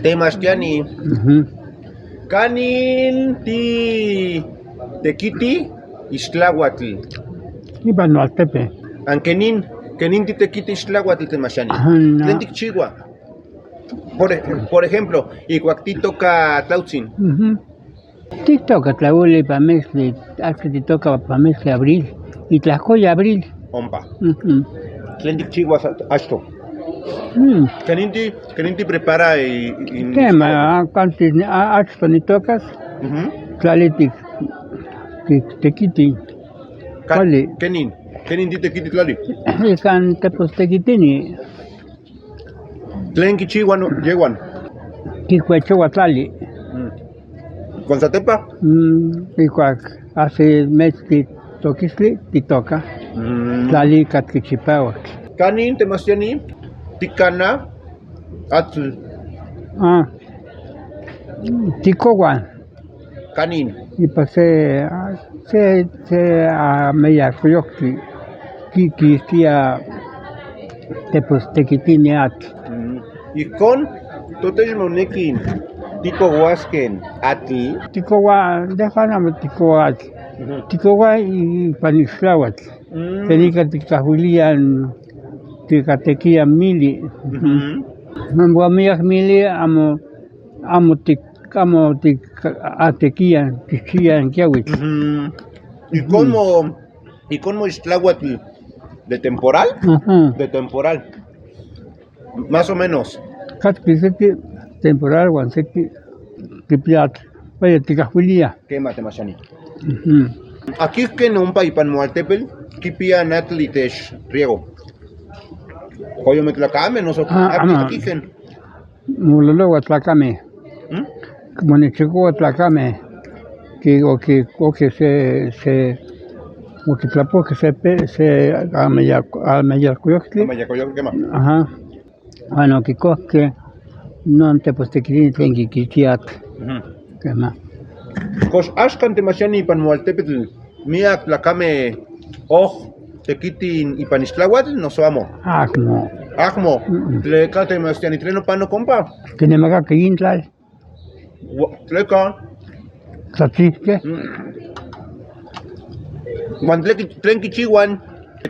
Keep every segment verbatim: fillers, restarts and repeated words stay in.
Temashtiani. Ujú. Kanin ti tekiti ixtlahuatl. Ipan Hualtepe. An kenin, kenin ti tekiti ixtlahuatl temashtiani. Ajá, no. Tlen tikchihua. Por ej-, por ejemplo, ikuak ti toka tlautsin. Ujú. Ti toka tlahuili pa mestli, aski ti toka pa mestli abril. Itlahkoya abril. Ompa. Ujú. Tlen tikchihua sa-, asto. Mm. Kenin ti, kenin ti prepara i, i, i, kema, ah, kanti ni, ah, asto nitokas. Ujú. Tlali ti, ti, tekiti. Ka-, kuali. Kenin, kenin ti tekiti tlali. Ikan tepos tekitini. Tlen kichihua no, yehuan. Kikuechohua tlali. Mm. Kon satepa? Mm, ikuak ahsi mestli tokistli, ti toka. Mm. Tlali katki chipahuak. Kanin temashtiani, ti kana atl. Ah. Ti kohua. Kanin. Ipan se, ah, se, se, ah, meyalkoyoktli, ki-, kistia tepos tekitini atl. Mm. Ijkon, totech moneki tikohuaske atl. Tikohua, deja namo tikohua atl. Ujú. Tikohua ipan ixtlahuatl. Mm. Tenika tikahuilia, tikatekia mili. Ujú. Amo miak mili, amo, amo ti Kamo ti atekia, tikchia kiahuitl. Ujú. ¿Y cómo, y cómo ixtlahuatl de temporal? Ujú. De temporal. Más o menos. Katki seki temporal huan seki kipia atl. Vaya, tikahuilia. Kema temashtiani. Ujú. Aki ken ompa ipan Moaltepetl kipia atl itech riego. Koyo me tlakame, no so. Ah, aki, ah, aki ken. Mololohua tlakame. ¿Mm? Monichikohua tlakame. Ki, o ki, o ki se, se, o ki tlapohki se pe, se ameya, ameyalkoyoktli. Ameyalkoyoktli, kema. Ajá. Bueno, kikohki non tepos tekitini tlen kikiltia atl. Ujú. Kema. Kox axkan temashtiani ipan Moaltepetl miak tlakame oj tekiti ipan ixtlahuatl, noso amo? Ahmo. Ahmo. Mm-mm. Tleka temashtiani, tlen nopanok ompa? Kinemakaki intlal. Ua-, tleka? Tlatlike. Mm. Huan tlen ki-, tlen kichihuan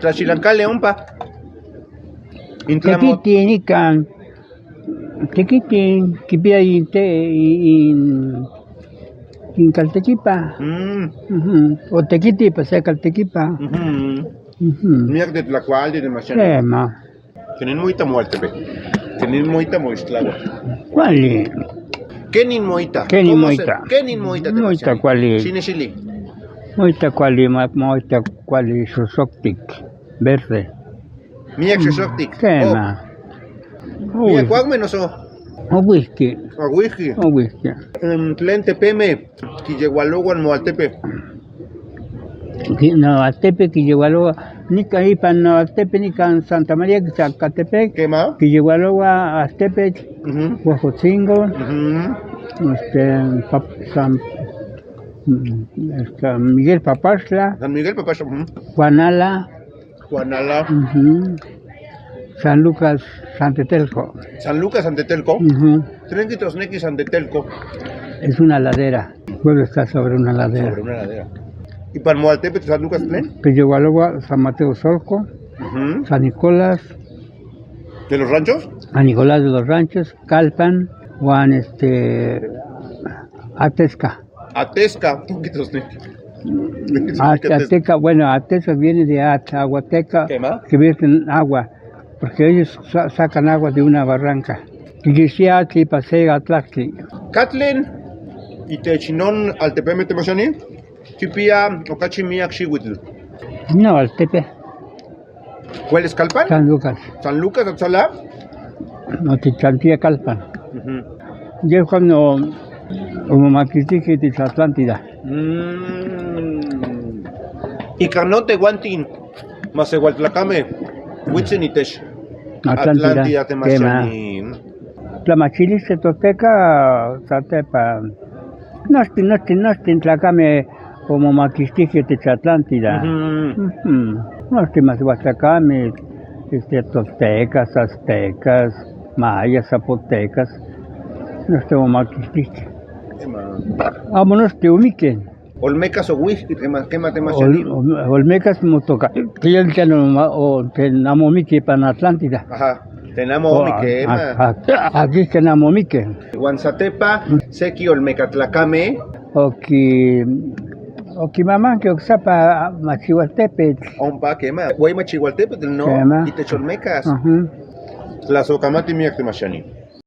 tlaxilankale ompa? Intlamo- Tekiti nikan. Tekiti kipia inte-, in, in, in kaltekipa. Mm. Ujú. O tekiti ipan se kaltekipa. Ujú. Ujú. Miak de tlakualtin, demasiado. Kema. Kenin moita Moaltepe? Kenin moita moixtlahuatl? Kuali. Kenin moita? Kenin moita? Kenin moita, moita kuali. Xinexili. Moita kuali, ma-, moita kuali, sosoktik, verde. Miak sosoktik. Kema. Oh. Miak kuakme noso? Ouijki. Ouijki. Ouijki. Em, tlen tepeme kiyehualohua Moaltepe? Ki-, Noaltepe kiyehualohua. Nikan ipan Noaltepe nikan Santa María Zacatepec. Kema. Kiyehualohua Altepetl. Ujú. Huejotzingo. Ujú. Este, Pap-, San, mm, este, Miguel Papastla. San Miguel Papastla, ujú. Guanala. Guanala. Ujú. San Lucas, Santetelco. San Lucas, Santetelco. Ujú. Tlen kijtosneki Santetelco? Es una ladera. El pueblo está sobre una ladera. Sobre una ladera. Ipan Moaltepetl San Lucas tlen? Kiyehualohua San Mateo Solco, ujú, San Nicolás. ¿De los Ranchos? San Nicolás de los Ranchos, Calpan, huan este, Atesca. Atesca, tlen kijtosneki. Atesca, bueno, Atesca viene de at-, aguateca, kema, que vierten agua, porque ellos sa-, sacan agua de una barranca. Kikixtia atl ipan se atlaktli. Katlen itech non altepeme temashtiani kipia okachi miak xiuitl? Noaltepe. ¿Cuál es Calpan? San Lucas. San Lucas, Atzala. No, titlantia Calpan. Ujú. Yehuan no, omomakiltijke itech Atlántida. Mm. Ika non tehuantin masewaltlakame huitzen itech Atlántida, Atlántida, kema, temashtiani. Tlamachilistli tolteka, satepa. Nochtin, nochtin, nochtin tlakame omomakiltijke itech Atlántida. Ujú. Ujú. Nochtin masewaltlakame, este, toltecas, aztecas, mayas, zapotecas. Noste momakistik. Amo noste omike. Olmekas o huihki, kema, kema tema shani. Olmekas motoka. Tiyan tiyan o ten amo omike pan Atlántida. Aha. Ten amo omike, ema. Aki ten amo omike. Huan satepa, seki Olmekat tlakame. Oki, oki mamanke oksapa Machihualtepetl. Ompa kema. Huei Machihualtepetl, no. Kema. Itech Olmekas. Aha. Tlasokamati miak tema shani.